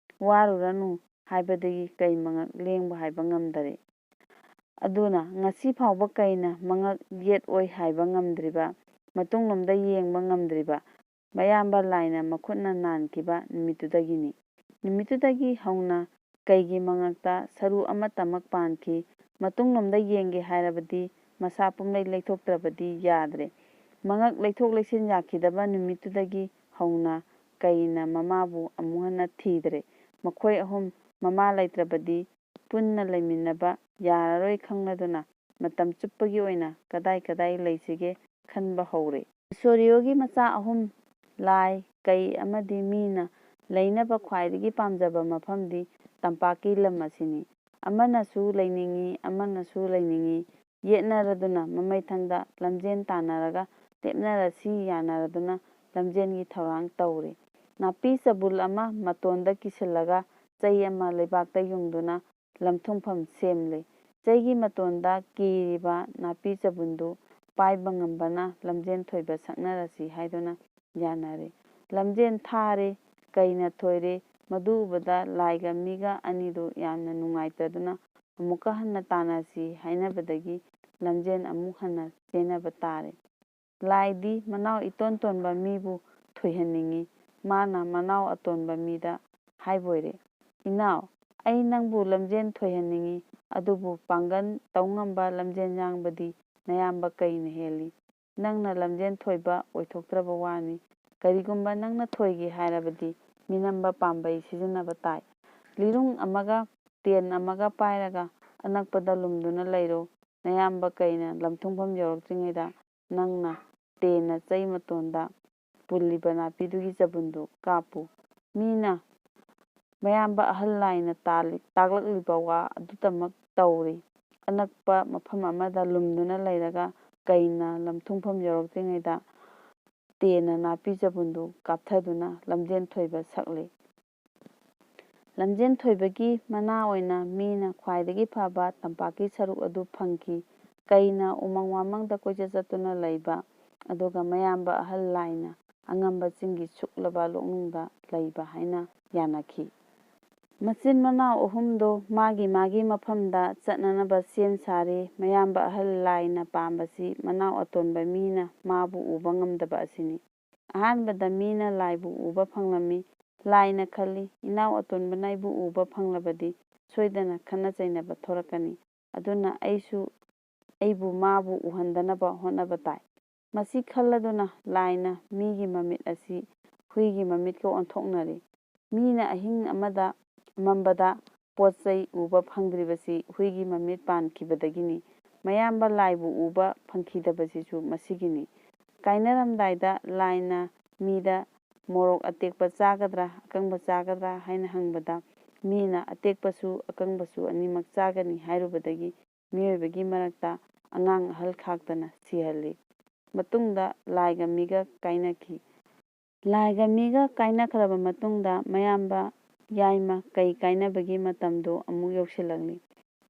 "ꯋꯥꯔꯨꯔꯅꯨ" ꯍꯥꯏꯕꯗꯒꯤ ꯀꯩ ꯃꯉꯛ ꯂꯦꯡꯕ ꯍꯥꯏꯕ ꯉꯝꯗꯔꯦ꯫ ꯑꯗꯨꯅ ꯉꯁꯤ ꯐꯥꯎꯕ ꯀꯩꯅ ꯃꯉꯛ ꯌꯦꯠ ꯑꯣꯏ ꯍꯥꯏꯕ ꯉꯝꯗ꯭ꯔꯤꯕ, ꯃꯇꯨꯡꯂꯣꯝꯗ ꯌꯦꯡꯕ ꯉꯝꯗ꯭ꯔꯤꯕ ꯃꯌꯥꯝꯕ ꯂꯥꯏꯅ ꯃꯈꯨꯠꯅ ꯅꯥꯟꯈꯤꯕ ꯅꯨꯃꯤꯠꯇꯨꯗꯒꯤꯅꯤ꯫ ꯅꯨꯃꯤꯠꯇꯨꯗꯒꯤ ꯍꯧꯅ ꯀꯩꯒꯤ ꯃꯉꯛꯇ ꯁꯔꯨ ꯑꯃꯠꯇꯃꯛ ꯄꯥꯟꯈꯤ꯫ ꯃꯇꯨꯡꯂꯣꯝꯗ ꯌꯦꯡꯒꯦ ꯍꯥꯏꯔꯕꯗꯤ ꯃꯁꯥ ꯄꯨꯝꯂꯩ ꯂꯩꯊꯣꯛꯇ꯭ꯔꯕꯗꯤ ꯌꯥꯗ꯭ꯔꯦ꯫ ꯃꯉꯛ ꯂꯩꯊꯣꯛ ꯂꯩꯁꯤꯟ ꯌꯥꯈꯤꯗꯕ ꯅꯨꯃꯤꯠꯇꯨꯗꯒꯤ ꯍꯧꯅ ꯀꯩꯅ ꯃꯃꯥꯕꯨ ꯑꯃꯨꯛ ꯍꯟꯅ ꯊꯤꯗ꯭ꯔꯦ꯫ ꯃꯈꯣꯏ ꯑꯍꯨꯝ ꯃꯃꯥ ꯂꯩꯇ꯭ꯔꯕꯗꯤ ꯄꯨꯟꯅ ꯂꯩꯃꯤꯟꯅꯕ ꯌꯥꯔꯔꯣꯏ ꯈꯪꯂꯗꯨꯅ ꯃꯇꯝ ꯆꯨꯞꯄꯒꯤ ꯑꯣꯏꯅ ꯀꯗꯥꯏ ꯀꯗꯥꯏ ꯂꯩꯁꯤꯒꯦ ꯈꯟꯕ ꯍꯧꯔꯦ꯫ ꯏꯁꯣꯔꯤꯌꯣꯒꯤ ꯃꯆꯥ ꯑꯍꯨꯝ, ꯂꯥꯏ, ꯀꯩ ꯑꯃꯗꯤ ꯃꯤꯅ ꯂꯩꯅꯕ ꯈ꯭ꯋꯥꯏꯗꯒꯤ ꯄꯥꯝꯖꯕ ꯃꯐꯝꯗꯤ ꯇꯝꯄꯥꯛꯀꯤ ꯂꯝ ꯑꯁꯤꯅꯤ꯫ ꯑꯃꯅꯁꯨ ꯂꯩꯅꯤꯡꯏ, ꯑꯃꯅꯁꯨ ꯂꯩꯅꯤꯡꯏ, ꯌꯦꯠꯅꯔꯗꯨꯅ ꯃꯃꯩꯊꯪꯗ ꯂꯝꯖꯦꯟ ꯇꯥꯟꯅꯔꯒ ꯂꯦꯞꯅꯔꯁꯤ ꯌꯥꯅꯔꯗꯨꯅ ꯂꯝꯖꯦꯟꯒꯤ ꯊꯧꯔꯥꯡ ꯇꯧꯔꯤ꯫ ꯅꯥꯄꯤ ꯆꯕꯨꯜ ꯑꯃ ꯃꯇꯣꯟꯗ ꯀꯤꯁꯤꯜꯂꯒ ꯆꯩ ꯑꯃ ꯂꯩꯕꯥꯛꯇ ꯌꯨꯡꯗꯨꯅ ꯂꯝꯊꯨꯡꯐꯝ ꯁꯦꯝꯂꯤ꯫ ꯆꯩꯒꯤ ꯃꯇꯣꯟꯗ ꯀꯤꯔꯤꯕ ꯅꯥꯄꯤ ꯆꯕꯨꯟꯗꯨ ꯄꯥꯏꯕ ꯉꯝꯕꯅ ꯂꯝꯖꯦꯟ ꯊꯣꯏꯕ ꯁꯛꯅꯔꯁꯤ ꯍꯥꯏꯗꯨꯅ ꯌꯥꯅꯔꯦ꯫ ꯂꯝꯖꯦꯟ ꯊꯥꯔꯦ, ꯀꯩꯅ ꯊꯣꯏꯔꯦ꯫ ꯃꯗꯨ ꯎꯕꯗ ꯂꯥꯏꯒ ꯃꯤꯒ ꯑꯅꯤꯗꯨ ꯌꯥꯝꯅ ꯅꯨꯡꯉꯥꯏꯇꯗꯨꯅ ꯑꯃꯨꯛꯀ ꯍꯟꯅ ꯇꯥꯟꯅꯁꯤ ꯍꯥꯏꯅꯕꯗꯒꯤ ꯂꯝꯖꯦꯟ ꯑꯃꯨꯛ ꯍꯟꯅ ꯆꯦꯟꯅꯕ ꯇꯥꯔꯦ꯫ ꯂꯥꯏꯗꯤ ꯃꯅꯥꯎ ꯏꯇꯣꯟ ꯇꯣꯟꯕ ꯃꯤꯕꯨ ꯊꯣꯏꯍꯟꯅꯤꯡꯏ꯫ ꯃꯥꯅ ꯃꯅꯥꯎ ꯑꯇꯣꯟꯕ ꯃꯤꯗ ꯍꯥꯏꯕꯣꯏꯔꯦ, "ꯏꯅꯥꯎ, ꯑꯩ ꯅꯪꯕꯨ ꯂꯝꯖꯦꯟ ꯊꯣꯏꯍꯟꯅꯤꯡꯏ, ꯑꯗꯨꯕꯨ ꯄꯥꯡꯒꯜ ꯇꯧ ꯉꯝꯕ ꯂꯝꯖꯦꯟ ꯌꯥꯡꯕꯗꯤ ꯅꯌꯥꯝꯕ ꯀꯩꯅ ꯍꯦꯜꯂꯤ꯫ ꯅꯪꯅ ꯂꯝꯖꯦꯟ ꯊꯣꯏꯕ ꯑꯣꯏꯊꯣꯛꯇ꯭ꯔꯕ ꯋꯥꯅꯤ꯫ ꯀꯔꯤꯒꯨꯝꯕ ꯅꯪꯅ ꯊꯣꯏꯒꯦ ꯍꯥꯏꯔꯕꯗꯤ ꯃꯤꯅꯝꯕ ꯄꯥꯝꯕꯩ ꯁꯤꯖꯤꯟꯅꯕ ꯇꯥꯏ꯫ ꯂꯤꯔꯨꯡ ꯑꯃꯒ ꯇꯦꯟ ꯑꯃꯒ ꯄꯥꯏꯔꯒ ꯑꯅꯛꯄꯗ ꯂꯨꯝꯗꯨꯅ ꯂꯩꯔꯣ꯫ ꯅꯌꯥꯝꯕ ꯀꯩꯅ ꯂꯝꯊꯨꯡꯐꯝ ꯌꯧꯔꯛꯇ꯭ꯔꯤꯉꯩꯗ ꯅꯪꯅ ꯇꯦꯟꯅ ꯆꯩ ꯃꯇꯣꯟꯗ ꯄꯨꯜꯂꯤꯕ ꯅꯥꯄꯤꯗꯨꯒꯤ ꯆꯕꯨꯟꯗꯨ ꯀꯥꯞꯄꯨ꯫ ꯃꯤꯅ ꯃꯌꯥꯝꯕ ꯑꯍꯜ ꯂꯥꯏꯅ ꯇꯥꯜꯂꯤ-, ꯇꯥꯛꯂꯛꯂꯤꯕ ꯋꯥ ꯑꯗꯨꯇꯃꯛ ꯇꯧꯔꯤ꯫ ꯑꯅꯛꯄ ꯃꯐꯝ ꯑꯃꯗ ꯂꯨꯝꯗꯨꯅ ꯂꯩꯔꯒ ꯀꯩꯅ ꯂꯝꯊꯨꯡꯐꯝ ꯌꯧꯔꯛꯇ꯭ꯔꯤꯉꯩꯗ ꯇꯦꯟꯅ ꯅꯥꯄꯤ ꯆꯕꯨꯟꯗꯨ ꯀꯥꯞꯊꯗꯨꯅ ꯂꯝꯖꯦꯟ ꯊꯣꯏꯕ ꯁꯛꯂꯤ꯫ ꯂꯝꯖꯦꯟ ꯊꯣꯏꯕꯒꯤ ꯃꯅꯥ ꯑꯣꯏꯅ ꯃꯤꯅ ꯈ꯭ꯋꯥꯏꯗꯒꯤ ꯐꯕ ꯇꯝꯄꯥꯛꯀꯤ ꯁꯔꯨꯛ ꯑꯗꯨ ꯐꯪꯈꯤ꯫ ꯀꯩꯅ ꯎꯃꯪ ꯋꯥꯃꯪꯗ ꯀꯣꯏꯆꯠ ꯆꯠꯇꯨꯅ ꯂꯩꯕ, ꯑꯗꯨꯒ ꯃꯌꯥꯝꯕ ꯑꯍꯜ ꯂꯥꯏꯅ ꯑꯉꯝꯕ ꯆꯤꯡꯒꯤ ꯁꯨꯛꯂꯕ ꯂꯣꯛꯅꯨꯡꯗ ꯂꯩꯕ ꯍꯥꯏꯅ ꯌꯥꯅꯈꯤ꯫ ꯃꯆꯤꯟ ꯃꯅꯥꯎ ꯑꯍꯨꯝꯗꯣ ꯃꯥꯒꯤ ꯃꯥꯒꯤ ꯃꯐꯝꯗ ꯆꯠꯅꯅꯕ ꯁꯦꯝ ꯁꯥꯔꯦ꯫ ꯃꯌꯥꯝꯕ ꯑꯍꯜ ꯂꯥꯏꯅ ꯄꯥꯝꯕꯁꯤ ꯃꯅꯥꯎ ꯑꯇꯣꯟꯕ ꯃꯤꯅ ꯃꯥꯕꯨ ꯎꯕ ꯉꯝꯗꯕ ꯑꯁꯤꯅꯤ꯫ ꯑꯍꯥꯟꯕꯗ ꯃꯤꯅ ꯂꯥꯏꯕꯨ ꯎꯕ ꯐꯪꯂꯝꯃꯤ꯫ ꯂꯥꯏꯅ ꯈꯜꯂꯤ, "ꯏꯅꯥꯎ ꯑꯇꯣꯟꯕꯅ ꯑꯩꯕꯨ ꯎꯕ ꯐꯪꯂꯕꯗꯤ ꯁꯣꯏꯗꯅ ꯈꯠꯅ ꯆꯩꯅꯕ ꯊꯣꯔꯛꯀꯅꯤ꯫ ꯑꯗꯨꯅ ꯑꯩꯁꯨ ꯑꯩꯕꯨ ꯃꯥꯕꯨ ꯎꯍꯟꯗꯅꯕ ꯍꯣꯠꯅꯕ ꯇꯥꯏ"꯫ ꯃꯁꯤ ꯈꯜꯂꯗꯨꯅ ꯂꯥꯏꯅ ꯃꯤꯒꯤ ꯃꯃꯤꯠ ꯑꯁꯤ ꯍꯨꯏꯒꯤ ꯃꯃꯤꯠꯀ ꯑꯣꯟꯊꯣꯛꯅꯔꯦ꯫ ꯃꯤꯅ ꯑꯍꯤꯡ ꯑꯃꯗ ꯑꯃꯝꯕꯗ ꯄꯣꯠ ꯆꯩ ꯎꯕ ꯐꯪꯗ꯭ꯔꯤꯕꯁꯤ ꯍꯨꯏꯒꯤ ꯃꯃꯤꯠ ꯄꯥꯟꯈꯤꯕꯗꯒꯤꯅꯤ꯫ ꯃꯌꯥꯝꯕ ꯂꯥꯏꯕꯨ ꯎꯕ ꯐꯪꯈꯤꯗꯕꯁꯤꯁꯨ ꯃꯁꯤꯒꯤꯅꯤ꯫ ꯀꯥꯏꯅꯔꯝꯗꯥꯏꯗ ꯂꯥꯏꯅ ꯃꯤꯗ "ꯃꯣꯔꯣꯛ ꯑꯇꯦꯛꯄ ꯆꯥꯒꯗ꯭ꯔꯥ, ꯑꯀꯪꯕ ꯆꯥꯒꯗ꯭ꯔꯥ?" ꯍꯥꯏꯅ ꯍꯪꯕꯗ, ꯃꯤꯅ "ꯑꯇꯦꯛꯄꯁꯨ ꯑꯀꯪꯕꯁꯨ ꯑꯅꯤꯃꯛ ꯆꯥꯒꯅꯤ" ꯍꯥꯏꯔꯨꯕꯗꯒꯤ ꯃꯤꯑꯣꯏꯕꯒꯤ ꯃꯔꯛꯇ ꯑꯉꯥꯡ ꯑꯍꯜ ꯈꯥꯛꯇꯅ ꯁꯤꯍꯜꯂꯤ꯫ ꯃꯇꯨꯡꯗ ꯂꯥꯏꯒ ꯃꯤꯒ ꯀꯥꯏꯅꯈꯤ꯫ ꯂꯥꯏꯒ ꯃꯤꯒ ꯀꯥꯏꯅꯈ꯭ꯔꯕ ꯃꯇꯨꯡꯗ ꯃꯌꯥꯝꯕ ꯌꯥꯏꯃ ꯀꯩ ꯀꯥꯏꯅꯕꯒꯤ ꯃꯇꯝꯗꯨ ꯑꯃꯨꯛ ꯌꯧꯁꯤꯜꯂꯛꯂꯤ꯫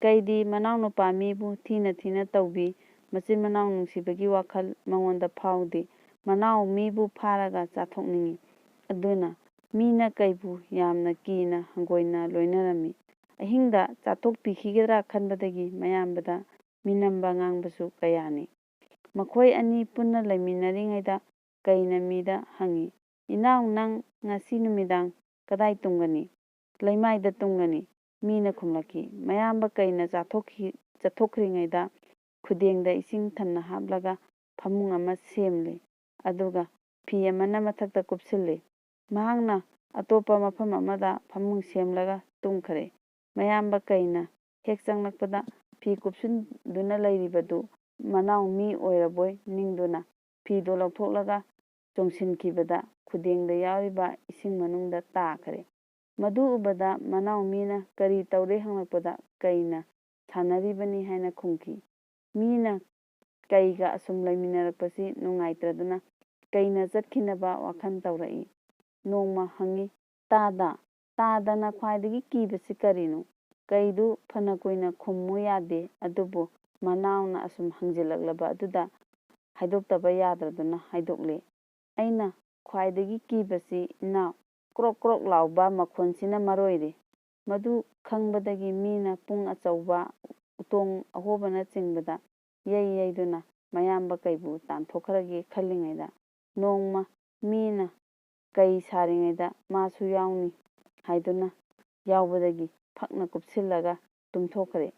ꯀꯩꯗꯤ ꯃꯅꯥꯎꯅꯨꯄꯥ ꯃꯤꯕꯨ ꯊꯤꯅ ꯊꯤꯅ ꯇꯧꯕꯤ, ꯃꯆꯤꯟ ꯃꯅꯥꯎ ꯅꯨꯡꯁꯤꯕꯒꯤ ꯋꯥꯈꯜ ꯃꯉꯣꯟꯗ ꯐꯥꯎꯗꯦ꯫ ꯃꯅꯥꯎ ꯃꯤꯕꯨ ꯐꯥꯔꯒ ꯆꯥꯊꯣꯛꯅꯤꯡꯏ꯫ ꯑꯗꯨꯅ ꯃꯤꯅ ꯀꯩꯕꯨ ꯌꯥꯝꯅ ꯀꯤꯅ ꯍꯪꯒꯣꯏꯅ ꯂꯣꯏꯅꯔꯝꯃꯤ꯫ ꯑꯍꯤꯡꯗ ꯆꯥꯊꯣꯛꯄꯤꯈꯤꯒꯗ꯭ꯔꯥ ꯈꯟꯕꯗꯒꯤ ꯃꯌꯥꯝꯕꯗ ꯃꯤꯅꯝꯕ ꯉꯥꯡꯕꯁꯨ ꯀꯌꯥꯅꯤ꯫ ꯃꯈꯣꯏ ꯑꯅꯤ ꯄꯨꯟꯅ ꯂꯩꯃꯤꯟꯅꯔꯤꯉꯩꯗ ꯀꯩꯅ ꯃꯤꯗ ꯍꯪꯉꯤ, "ꯏꯅꯥꯎ, ꯅꯪ ꯉꯁꯤ ꯅꯨꯃꯤꯗꯥꯡ ꯀꯗꯥꯏ ꯇꯨꯝꯒꯅꯤ?" "ꯂꯩꯃꯥꯏꯗ ꯇꯨꯝꯒꯅꯤ," ꯃꯤꯅ ꯈꯨꯝꯂꯛꯈꯤ꯫ ꯃꯌꯥꯝꯕ ꯀꯩꯅ ꯆꯥꯊꯣꯛꯈꯤ-, ꯆꯠꯊꯣꯛꯈ꯭ꯔꯤꯉꯩꯗ ꯈꯨꯗꯦꯡꯗ ꯏꯁꯤꯡ ꯊꯟꯅ ꯍꯥꯞꯂꯒ ꯐꯃꯨꯡ ꯑꯃ ꯁꯦꯝꯂꯦ꯫ ꯑꯗꯨꯒ ꯐꯤ ꯑꯃꯅ ꯃꯊꯛꯇ ꯀꯨꯞꯁꯤꯜꯂꯦ꯫ ꯃꯍꯥꯛꯅ ꯑꯇꯣꯞꯄ ꯃꯐꯝ ꯑꯃꯗ ꯐꯃꯨꯡ ꯁꯦꯝꯂꯒ ꯇꯨꯝꯈ꯭ꯔꯦ꯫ ꯃꯌꯥꯝꯕ ꯀꯩꯅ ꯍꯦꯛ ꯆꯪꯂꯛꯄꯗ ꯐꯤ ꯀꯨꯞꯁꯤꯟꯗꯨꯅ ꯂꯩꯔꯤꯕꯗꯨ ꯃꯅꯥꯎ ꯃꯤ ꯑꯣꯏꯔꯕꯣꯏ ꯅꯤꯡꯗꯨꯅ ꯐꯤꯗꯨ ꯂꯧꯊꯣꯛꯂꯒ ꯆꯣꯡꯁꯤꯟꯈꯤꯕꯗ ꯈꯨꯗꯦꯡꯗ ꯌꯥꯎꯔꯤꯕ ꯏꯁꯤꯡ ꯃꯅꯨꯡꯗ ꯇꯥꯈꯔꯦ꯫ ꯃꯗꯨ ꯎꯕꯗ ꯃꯅꯥꯎ ꯃꯤꯅ ꯀꯔꯤ ꯇꯧꯔꯦ ꯍꯪꯂꯛꯄꯗ ꯀꯩꯅ ꯁꯥꯟꯅꯔꯤꯕꯅꯤ ꯍꯥꯏꯅ ꯈꯨꯝꯈꯤ꯫ ꯃꯤꯅ ꯀꯩꯒ ꯑꯁꯨꯝ ꯂꯩꯃꯤꯟꯅꯔꯛꯄꯁꯤ ꯅꯨꯡꯉꯥꯏꯇ꯭ꯔꯗꯨꯅ ꯀꯩꯅ ꯆꯠꯈꯤꯅꯕ ꯋꯥꯈꯜ ꯇꯧꯔꯛꯏ꯫ ꯅꯣꯡꯃ ꯍꯪꯉꯤ, "ꯇꯥꯗ, ꯇꯥꯗꯅ ꯈ꯭ꯋꯥꯏꯗꯒꯤ ꯀꯤꯕꯁꯤ ꯀꯔꯤꯅꯣ?" ꯀꯩꯗꯨ ꯐꯅ ꯀꯨꯏꯅ ꯈꯨꯝꯃꯨ ꯌꯥꯗꯦ, ꯑꯗꯨꯕꯨ ꯃꯅꯥꯎꯅ ꯑꯁꯨꯝ ꯍꯪꯖꯤꯜꯂꯛꯂꯕ ꯑꯗꯨꯗ ꯍꯥꯏꯗꯣꯛꯇꯕ ꯌꯥꯗ꯭ꯔꯗꯨꯅ ꯍꯥꯏꯗꯣꯛꯂꯦ꯫ "ꯑꯩꯅ ꯈ꯭ꯋꯥꯏꯗꯒꯤ ꯀꯤꯕꯁꯤ, ꯏꯅꯥꯎ, ꯀ꯭ꯔꯣꯛ ꯀ꯭ꯔꯣꯛ ꯂꯥꯎꯕ ꯃꯈꯣꯟꯁꯤꯅ ꯃꯔꯣꯏꯔꯦ꯫ ꯃꯗꯨ ꯈꯪꯕꯗꯒꯤ ꯃꯤꯅ ꯄꯨꯡ ꯑꯆꯧꯕ, ꯎꯇꯣꯡ ꯑꯍꯣꯕꯅꯆꯤꯡꯕꯗ ꯌꯩ ꯌꯩꯗꯨꯅ ꯃꯌꯥꯝꯕ ꯀꯩꯕꯨ ꯇꯥꯟꯊꯣꯛꯈ꯭ꯔꯒꯦ ꯈꯜꯂꯤꯉꯩꯗ, ꯅꯣꯡꯃ ꯃꯤꯅ ꯀꯩ ꯁꯥꯔꯤꯉꯩꯗ ꯃꯥꯁꯨ ꯌꯥꯎꯅꯤ ꯍꯥꯏꯗꯨꯅ ꯌꯥꯎꯕꯗꯒꯤ ꯐꯛꯅ ꯀꯨꯞꯁꯤꯜꯂꯒ ꯇꯨꯝꯊꯣꯛꯈ꯭ꯔꯦ꯫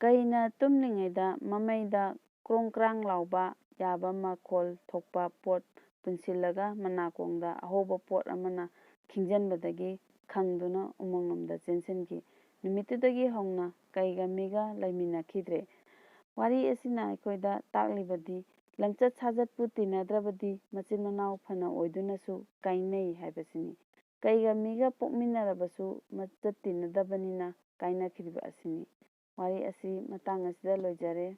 ꯀꯩꯅ ꯇꯨꯝꯂꯤꯉꯩꯗ ꯃꯃꯩꯗ ꯀ꯭ꯔꯣꯡ ꯀ꯭ꯔꯥꯡ ꯂꯥꯎꯕ ꯌꯥꯕ ꯃꯈꯣꯜ ꯊꯣꯛꯄ ꯄꯣꯠ ꯄꯨꯟꯁꯤꯜꯂꯒ ꯃꯅꯥꯀꯣꯡꯗ ꯑꯍꯧꯕ ꯄꯣꯠ ꯑꯃꯅ ꯈꯤꯡꯖꯤꯟꯕꯗꯒꯤ ꯈꯪꯗꯨꯅ ꯎꯃꯪꯂꯣꯝꯗ ꯆꯦꯟꯁꯤꯟꯈꯤ꯫ ꯅꯨꯃꯤꯠꯇꯨꯗꯒꯤ ꯍꯧꯅ ꯀꯩꯒ ꯃꯤꯒ ꯂꯩꯃꯤꯟꯅꯈꯤꯗ꯭ꯔꯦ꯫ ꯋꯥꯔꯤ ꯑꯁꯤꯅ ꯑꯩꯈꯣꯏꯗ ꯇꯥꯛꯂꯤꯕꯗꯤ ꯂꯝꯆꯠ ꯁꯥꯖꯠꯄꯨ ꯇꯤꯟꯅꯗ꯭ꯔꯕꯗꯤ ꯃꯆꯤꯟ ꯃꯅꯥꯎ ꯐꯅ ꯑꯣꯏꯗꯨꯅꯁꯨ ꯀꯥꯏꯅꯩ ꯍꯥꯏꯕꯁꯤꯅꯤ꯫ ꯀꯩꯒ ꯃꯤꯒ ꯄꯣꯛꯃꯤꯟꯅꯔꯕꯁꯨ ꯃꯆꯠ ꯇꯤꯟꯅꯗꯕꯅꯤꯅ ꯀꯥꯏꯅꯈꯤꯕ ꯑꯁꯤꯅꯤ꯫ ꯋꯥꯔꯤ ꯑꯁꯤ ꯃꯇꯥꯡ ꯑꯁꯤꯗ ꯂꯣꯏꯖꯔꯦ꯫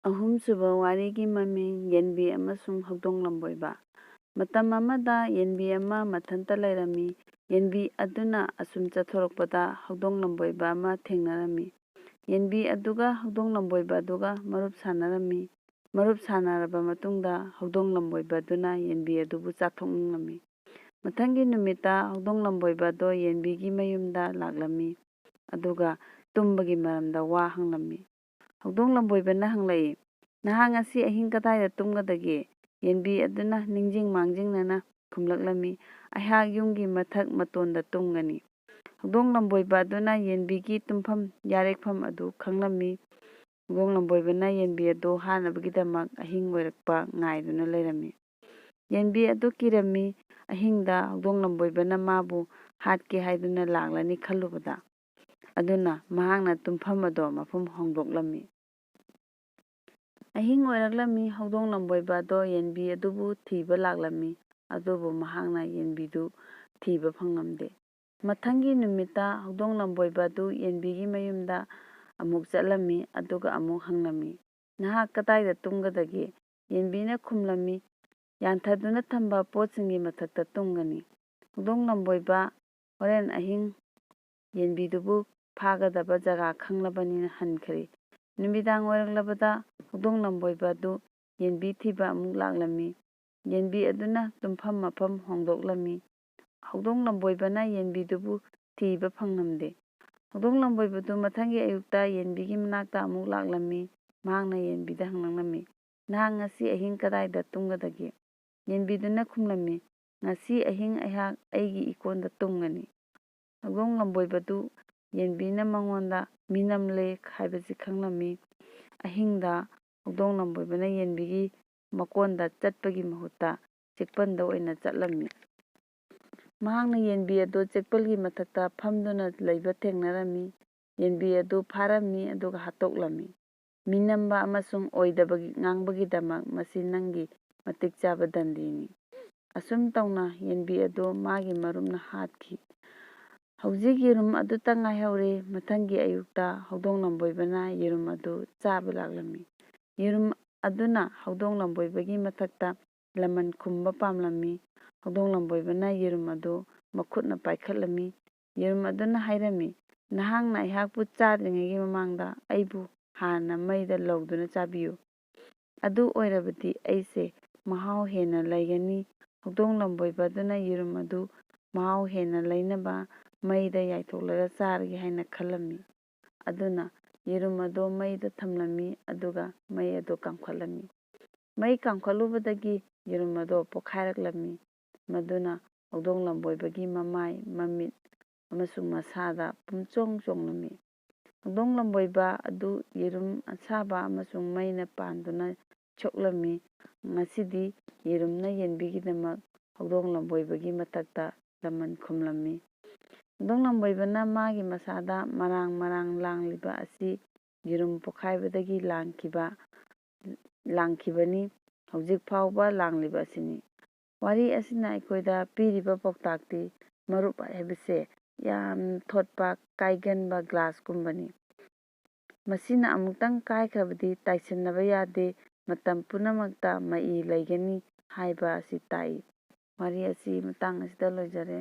ꯑꯍꯨꯝꯁꯨꯕ ꯋꯥꯔꯤꯒꯤ ꯃꯃꯤꯡ ꯌꯦꯟꯕꯤ ꯑꯃꯁꯨꯡ ꯍꯧꯗꯣꯡ ꯂꯝꯕꯣꯏꯕ꯫ ꯃꯇꯝ ꯑꯃꯗ ꯌꯦꯟꯕꯤ ꯑꯃ ꯃꯊꯟꯇ ꯂꯩꯔꯝꯃꯤ꯫ ꯌꯦꯟꯕꯤ ꯑꯗꯨꯅ ꯑꯁꯨꯝ ꯆꯠꯊꯣꯔꯛꯄꯗ ꯍꯧꯗꯣꯡ ꯂꯝꯕꯣꯏꯕ ꯑꯃ ꯊꯦꯡꯅꯔꯝꯃꯤ꯫ ꯌꯦꯟꯕꯤ ꯑꯗꯨꯒ ꯍꯧꯗꯣꯡ ꯂꯝꯕꯣꯏꯕ ꯑꯗꯨꯒ ꯃꯔꯨꯞ ꯁꯥꯟꯅꯔꯝꯃꯤ꯫ ꯃꯔꯨꯞ ꯁꯥꯟꯅꯔꯕ ꯃꯇꯨꯡꯗ ꯍꯧꯗꯣꯡ ꯂꯝꯕꯣꯏꯕ ꯑꯗꯨꯅ ꯌꯦꯟꯕꯤ ꯑꯗꯨꯕꯨ ꯆꯥꯊꯣꯛꯅꯤꯡꯂꯝꯃꯤ꯫ ꯃꯊꯪꯒꯤ ꯅꯨꯃꯤꯠꯇ ꯍꯧꯗꯣꯡ ꯂꯝꯕꯣꯏꯕ ꯑꯗꯣ ꯌꯦꯟꯕꯤꯒꯤ ꯃꯌꯨꯝꯗ ꯂꯥꯛꯂꯝꯃꯤ, ꯑꯗꯨꯒ ꯇꯨꯝꯕꯒꯤ ꯃꯔꯝꯗ ꯋꯥ ꯍꯪꯂꯝꯃꯤ꯫ ꯍꯧꯗꯣꯡ ꯂꯝꯕꯣꯏꯕꯅ ꯍꯪꯂꯛꯏ, "ꯅꯍꯥꯛ ꯉꯁꯤ ꯑꯍꯤꯡ ꯀꯗꯥꯏꯗ ꯇꯨꯝꯒꯗꯒꯦ?" ꯌꯦꯟꯕꯤ ꯑꯗꯨꯅ ꯅꯤꯡꯖꯤꯡ ꯃꯥꯡꯖꯤꯡꯅꯅ ꯈꯨꯝꯂꯛꯂꯝꯃꯤ, "ꯑꯩꯍꯥꯛ ꯌꯨꯝꯒꯤ ꯃꯊꯛ ꯃꯇꯣꯟꯗ ꯇꯨꯝꯒꯅꯤ꯫" ꯍꯧꯗꯣꯡ ꯂꯝꯕꯣꯏꯕ ꯑꯗꯨꯅ ꯌꯦꯟꯕꯤꯒꯤ ꯇꯨꯝꯐꯝ ꯌꯥꯔꯦꯛꯐꯝ ꯑꯗꯨ ꯈꯪꯂꯝꯃꯤ꯫ ꯍꯧꯗꯣꯡ ꯂꯝꯕꯣꯏꯕꯅ ꯌꯦꯟꯕꯤ ꯑꯗꯨ ꯍꯥꯠꯅꯕꯒꯤꯗꯃꯛ ꯑꯍꯤꯡ ꯑꯣꯏꯔꯛꯄ ꯉꯥꯏꯗꯨꯅ ꯂꯩꯔꯝꯃꯤ꯫ ꯌꯦꯟꯕꯤ ꯑꯗꯨ ꯀꯤꯔꯝꯃꯤ꯫ ꯑꯍꯤꯡꯗ ꯍꯧꯗꯣꯡ ꯂꯝꯕꯣꯏꯕꯅ ꯃꯥꯕꯨ ꯍꯥꯠꯀꯦ ꯍꯥꯏꯗꯨꯅ ꯂꯥꯛꯂꯅꯤ ꯈꯜꯂꯨꯕꯗ, ꯑꯗꯨꯅ ꯃꯍꯥꯛꯅ ꯇꯨꯝꯐꯝ ꯑꯗꯣ ꯃꯐꯝ ꯍꯣꯡꯗꯣꯛꯂꯝꯃꯤ꯫ ꯑꯍꯤꯡ ꯑꯣꯏꯔꯛꯂꯝꯃꯤ꯫ ꯍꯧꯗꯣꯡ ꯂꯝꯕꯣꯏꯕ ꯑꯗꯣ ꯌꯦꯟꯕꯤ ꯑꯗꯨꯕꯨ ꯊꯤꯕ ꯂꯥꯛꯂꯝꯃꯤ, ꯑꯗꯨꯕꯨ ꯃꯍꯥꯛꯅ ꯌꯦꯟꯕꯤꯗꯨ ꯊꯤꯕ ꯐꯪꯂꯝꯗꯦ꯫ ꯃꯊꯪꯒꯤ ꯅꯨꯃꯤꯠꯇ ꯍꯧꯗꯣꯡ ꯂꯝꯕꯣꯏꯕ ꯑꯗꯨ ꯌꯦꯟꯕꯤꯒꯤ ꯃꯌꯨꯝꯗ ꯑꯃꯨꯛ ꯆꯠꯂꯝꯃꯤ, ꯑꯗꯨꯒ ꯑꯃꯨꯛ ꯍꯪꯂꯝꯃꯤ, "ꯅꯍꯥꯛ ꯀꯗꯥꯏꯗ ꯇꯨꯝꯒꯗꯒꯦ?" ꯌꯦꯟꯕꯤꯅ ꯈꯨꯝꯂꯝꯃꯤ, "ꯌꯥꯟꯊꯗꯨꯅ ꯊꯝꯕ ꯄꯣꯠꯁꯤꯡꯒꯤ ꯃꯊꯛꯇ ꯇꯨꯝꯒꯅꯤ꯫" ꯍꯧꯗꯣꯡ ꯂꯝꯕꯣꯏꯕ ꯍꯣꯔꯦꯟ ꯑꯍꯤꯡ ꯌꯦꯟꯕꯤꯗꯨꯕꯨ ꯐꯥꯒꯗꯕ ꯖꯒꯥ ꯈꯪꯂꯕꯅꯤꯅ ꯍꯟꯈ꯭ꯔꯦ꯫ ꯅꯨꯃꯤꯗꯥꯡ ꯑꯣꯏꯔꯛꯂꯕꯗ ꯍꯧꯗꯣꯡ ꯂꯝꯕꯣꯏꯕ ꯑꯗꯨ ꯌꯦꯟꯕꯤ ꯊꯤꯕ ꯑꯃꯨꯛ ꯂꯥꯛꯂꯝꯃꯤ꯫ ꯌꯦꯟꯕꯤ ꯑꯗꯨꯅ ꯇꯨꯝꯐꯝ ꯃꯐꯝ ꯍꯣꯡꯗꯣꯛꯂꯝꯃꯤ꯫ ꯍꯧꯗꯣꯡ ꯂꯝꯕꯣꯏꯕꯅ ꯌꯦꯟꯕꯤꯗꯨꯕꯨ ꯊꯤꯕ ꯐꯪꯂꯝꯗꯦ꯫ ꯍꯧꯗꯣꯡ ꯂꯝꯕꯣꯏꯕꯗꯨ ꯃꯊꯪꯒꯤ ꯑꯌꯨꯛꯇ ꯌꯦꯟꯕꯤꯒꯤ ꯃꯅꯥꯛꯇ ꯑꯃꯨꯛ ꯂꯥꯛꯂꯝꯃꯤ꯫ ꯃꯍꯥꯛꯅ ꯌꯦꯟꯕꯤꯗ ꯍꯪꯂꯛꯂꯝꯃꯤ, "ꯅꯍꯥꯛ ꯉꯁꯤ ꯑꯍꯤꯡ ꯀꯗꯥꯏꯗ ꯇꯨꯝꯒꯗꯒꯦ?" ꯌꯦꯟꯕꯤꯗꯨꯅ ꯈꯨꯝꯂꯝꯃꯤ, "ꯉꯁꯤ ꯑꯍꯤꯡ ꯑꯩꯍꯥꯛ ꯑꯩꯒꯤ ꯏꯀꯣꯟꯗ ꯇꯨꯝꯒꯅꯤ꯫" ꯍꯧꯗꯣꯡ ꯂꯝꯕꯣꯏꯕꯗꯨ ꯌꯦꯟꯕꯤꯅ ꯃꯉꯣꯟꯗ ꯃꯤꯅꯝꯂꯦ ꯍꯥꯏꯕꯁꯤ ꯈꯪꯂꯝꯃꯤ꯫ ꯑꯍꯤꯡꯗ ꯍꯧꯗꯣꯡ ꯂꯝꯕꯣꯏꯕꯅ ꯌꯦꯟꯕꯤꯒꯤ ꯃꯀꯣꯟꯗ ꯆꯠꯄꯒꯤ ꯃꯍꯨꯠꯇ ꯆꯦꯛꯄꯟꯗ ꯑꯣꯏꯅ ꯆꯠꯂꯝꯃꯤ꯫ ꯃꯍꯥꯛꯅ ꯌꯦꯟꯕꯤ ꯑꯗꯨ ꯆꯦꯛꯄꯜꯒꯤ ꯃꯊꯛꯇ ꯐꯝꯗꯨꯅ ꯂꯩꯕ ꯊꯦꯡꯅꯔꯝꯃꯤ꯫ ꯌꯦꯟꯕꯤ ꯑꯗꯨ ꯐꯥꯔꯝꯃꯤ, ꯑꯗꯨꯒ ꯍꯥꯠꯇꯣꯛꯂꯝꯃꯤ꯫ ꯃꯤꯅꯝꯕ ꯑꯃꯁꯨꯡ ꯑꯣꯏꯗꯕꯒꯤ ꯉꯥꯡꯕꯒꯤꯗꯃꯛ ꯃꯁꯤ ꯅꯪꯒꯤ ꯃꯇꯤꯛ ꯆꯥꯕ ꯗꯟꯗꯤꯅꯤ꯫ ꯑꯁꯨꯝ ꯇꯧꯅ ꯌꯦꯟꯕꯤ ꯑꯗꯨ ꯃꯥꯒꯤ ꯃꯔꯨꯞꯅ ꯍꯥꯠꯈꯤ꯫ ꯍꯧꯖꯤꯛ ꯌꯦꯔꯨꯝ ꯑꯗꯨꯇ ꯉꯥꯏꯍꯧꯔꯦ꯫ ꯃꯊꯪꯒꯤ ꯑꯌꯨꯛꯇ ꯍꯧꯗꯣꯡ ꯂꯝꯕꯣꯏꯕꯅ ꯌꯦꯔꯨꯝ ꯑꯗꯨ ꯆꯥꯕ ꯂꯥꯛꯂꯝꯃꯤ꯫ ꯌꯦꯔꯨꯝ ꯑꯗꯨꯅ ꯍꯧꯗꯣꯡ ꯂꯝꯕꯣꯏꯕꯒꯤ ꯃꯊꯛꯇ ꯂꯃꯟ ꯈꯨꯝꯕ ꯄꯥꯝꯂꯝꯃꯤ꯫ ꯍꯧꯗꯣꯡ ꯂꯝꯕꯣꯏꯕꯅ ꯌꯦꯔꯨꯝ ꯑꯗꯨ ꯃꯈꯨꯠꯅ ꯄꯥꯏꯈꯠꯂꯝꯃꯤ꯫ ꯌꯦꯔꯨꯝ ꯑꯗꯨꯅ ꯍꯥꯏꯔꯝꯃꯤ, "ꯅꯍꯥꯛꯅ ꯑꯩꯍꯥꯛꯄꯨ ꯆꯥꯗ꯭ꯔꯤꯉꯩꯒꯤ ꯃꯃꯥꯡꯗ ꯑꯩꯕꯨ ꯍꯥꯟꯅ ꯃꯩꯗ ꯂꯧꯗꯨꯅ ꯆꯥꯕꯤꯌꯨ꯫ ꯑꯗꯨ ꯑꯣꯏꯔꯕꯗꯤ ꯑꯩꯁꯦ ꯃꯍꯥꯎ ꯍꯦꯟꯅ ꯂꯩꯒꯅꯤ꯫" ꯍꯧꯗꯣꯡ ꯂꯝꯕꯣꯏꯕ ꯑꯗꯨꯅ ꯌꯦꯔꯨꯝ ꯑꯗꯨ ꯃꯍꯥꯎ ꯍꯦꯟꯅ ꯂꯩꯅꯕ ꯃꯩꯗ ꯌꯥꯏꯊꯣꯛꯂꯒ ꯆꯥꯔꯒꯦ ꯍꯥꯏꯅ ꯈꯜꯂꯝꯃꯤ꯫ ꯑꯗꯨꯅ ꯌꯦꯔꯨꯝ ꯑꯗꯨ ꯃꯩꯗ ꯊꯝꯂꯝꯃꯤ, ꯑꯗꯨꯒ ꯃꯩ ꯑꯗꯨ ꯀꯥꯝꯈꯠꯂꯝꯃꯤ꯫ ꯃꯩ ꯀꯥꯝꯈꯠꯂꯨꯕꯗꯒꯤ ꯌꯦꯔꯨꯝ ꯑꯗꯨ ꯄꯣꯈꯥꯏꯔꯛꯂꯝꯃꯤ, ꯃꯗꯨꯅ ꯍꯧꯗꯣꯡ ꯂꯝꯕꯣꯏꯕꯒꯤ ꯃꯃꯥꯏ, ꯃꯃꯤꯠ ꯑꯃꯁꯨꯡ ꯃꯁꯥꯗ ꯄꯨꯝꯆꯣꯡ ꯆꯣꯡꯂꯝꯃꯤ꯫ ꯍꯧꯗꯣꯡ ꯂꯝꯕꯣꯏꯕ ꯑꯗꯨ ꯌꯦꯔꯨꯝ ꯑꯁꯥꯕ ꯑꯃꯁꯨꯡ ꯃꯩꯅ ꯄꯥꯟꯗꯨꯅ ꯁꯣꯛꯂꯝꯃꯤ꯫ ꯉꯁꯤꯗꯤ ꯌꯦꯔꯨꯝꯅ ꯌꯦꯟꯕꯤꯒꯤꯗꯃꯛ ꯍꯧꯗꯣꯡ ꯂꯝꯕꯣꯏꯕꯒꯤ ꯃꯊꯛꯇ ꯂꯃꯟ ꯈꯨꯝꯂꯝꯃꯤ꯫ ꯍꯧꯗꯣꯡ ꯂꯝꯕꯣꯏꯕꯅ ꯃꯥꯒꯤ ꯃꯁꯥꯗ ꯃꯔꯥꯡ ꯃꯔꯥꯡ ꯂꯥꯡꯂꯤꯕ ꯑꯁꯤ ꯌꯦꯔꯨꯝ ꯄꯣꯈꯥꯏꯕꯗꯒꯤ ꯂꯥꯡꯈꯤꯕ, ꯂꯥꯡꯈꯤꯕꯅꯤ꯫ ꯍꯧꯖꯤꯛ ꯐꯥꯎꯕ ꯂꯥꯡꯂꯤꯕ ꯑꯁꯤꯅꯤ꯫ ꯋꯥꯔꯤ ꯑꯁꯤꯅ ꯑꯩꯈꯣꯏꯗ ꯄꯤꯔꯤꯕ ꯄꯥꯎꯇꯥꯛꯇꯤ, ꯃꯔꯨꯞ ꯍꯥꯏꯕꯁꯦ ꯌꯥꯝ ꯊꯣꯠꯄ, ꯀꯥꯏꯒꯟꯕ ꯒ꯭ꯂꯥꯁꯀꯨꯝꯕꯅꯤ꯫ ꯃꯁꯤꯅ ꯑꯃꯨꯛꯇꯪ ꯀꯥꯏꯈ꯭ꯔꯕꯗꯤ ꯇꯥꯏꯁꯤꯟꯅꯕ ꯌꯥꯗꯦ, ꯃꯇꯝ ꯄꯨꯝꯅꯃꯛꯇ ꯃꯏ ꯂꯩꯒꯅꯤ ꯍꯥꯏꯕ ꯑꯁꯤ ꯇꯥꯛꯏ꯫ ꯋꯥꯔꯤ ꯑꯁꯤ ꯃꯇꯥꯡ ꯑꯁꯤꯗ ꯂꯣꯏꯖꯔꯦ꯫